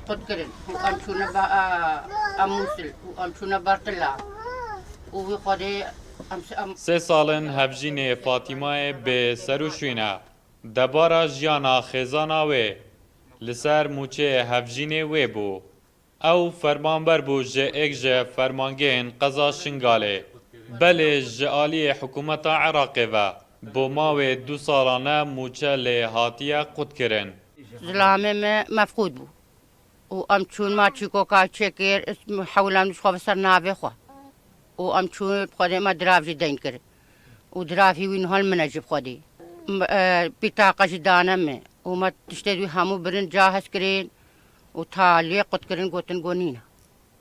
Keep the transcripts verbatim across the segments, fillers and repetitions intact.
Qut kirin û em çûne ba, a, em Mûsil û em çûne Bertila û wî Xwedê em s-, em Sê sal in hevjînê Fatîmayê bê ser û şwîn e. Debara jiyana xêzana wê li ser mûçeyê hevjînê wê bû. Ew fermanber bû ji êk ji fermangehên qeza Şingalê. Belê ji aliyê hikûmeta Iraqê ve bo mawê du salan e mûçe lê hatiye qutkirin. Zilamê me mefqûd bû û em çûn ma çîkoka çêkir, hewlan ji xwe bi ser navê xwe û em çûn bi Xwedê me dirav jî deyn kir û diravî wî niha li min e jî bi Xwedê. M-, e, bîtaqa jî dane me û me tiştê wî hemû birin ca hez kirin û ta lê qut kirin gotin go nîne.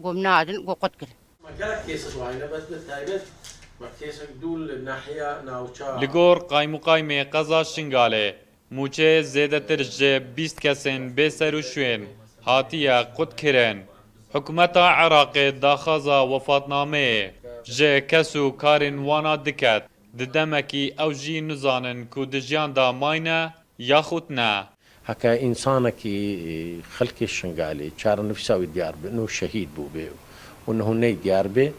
Go min nadin, go qut kirin. Gelek kêsik wayne, bes bi taybet me kêsik dû li nahiya navça. Li gor qaymûqaymê qeza Şingalê, mûçeyê zêdetir ji bîst kesên bê ser û şwên hatiye qutkirin. Hikûmeta Iraqê daxwaza wefatnameyê ji kes û karên wana diket, di demekî ew jî nizanin ku di jiyan de mayne yaxud ne. Heke însanekî, xelkê Şingalê çarenivîsa wî diyar be, no şehîd bûbe û niho ney diyar be,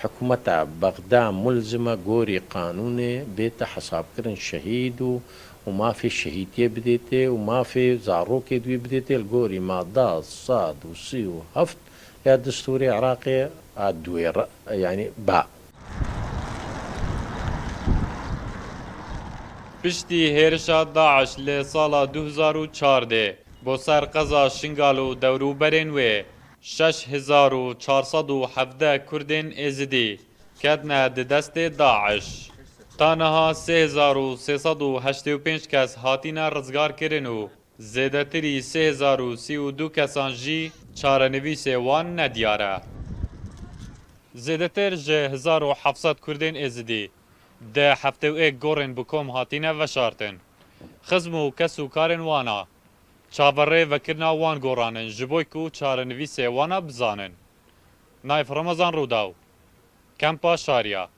hikûmeta Bexda mulzim e gorî qanûnê bête hesabkirin şehîd û, û mafê şehîdiyê bidêtê û mafê zarokê di wî bidêtê li gorî mada sed û sî û heft ya destûrê Iraqê a duê re, yanî ba. Piştî hêrişa DAIŞ li sala du hezar û çardeh bo ser qeza Şingal û dewrûberên wê, şeş hezar û çar sed û hevdeh Kurdên Êzidî ketine di destê DAIŞ. Ta niha sê hezar û sê sed û heştê û pênc kes hatine rizgarkirin û zêdetirî sê hezar û sî û du kesan jî çarenivîsê wan nediyar e. Zêdetir ji hezar û heft sed Kurdên Êzidî di heftê û êk gorên bi kom hatine veşartin. Xizm û kes û karên wana çaverê vekirina wan goranin ji bo ku çarenivîsê wana bizanin. Naif Remezan Rûdaw, Kempa Şariya.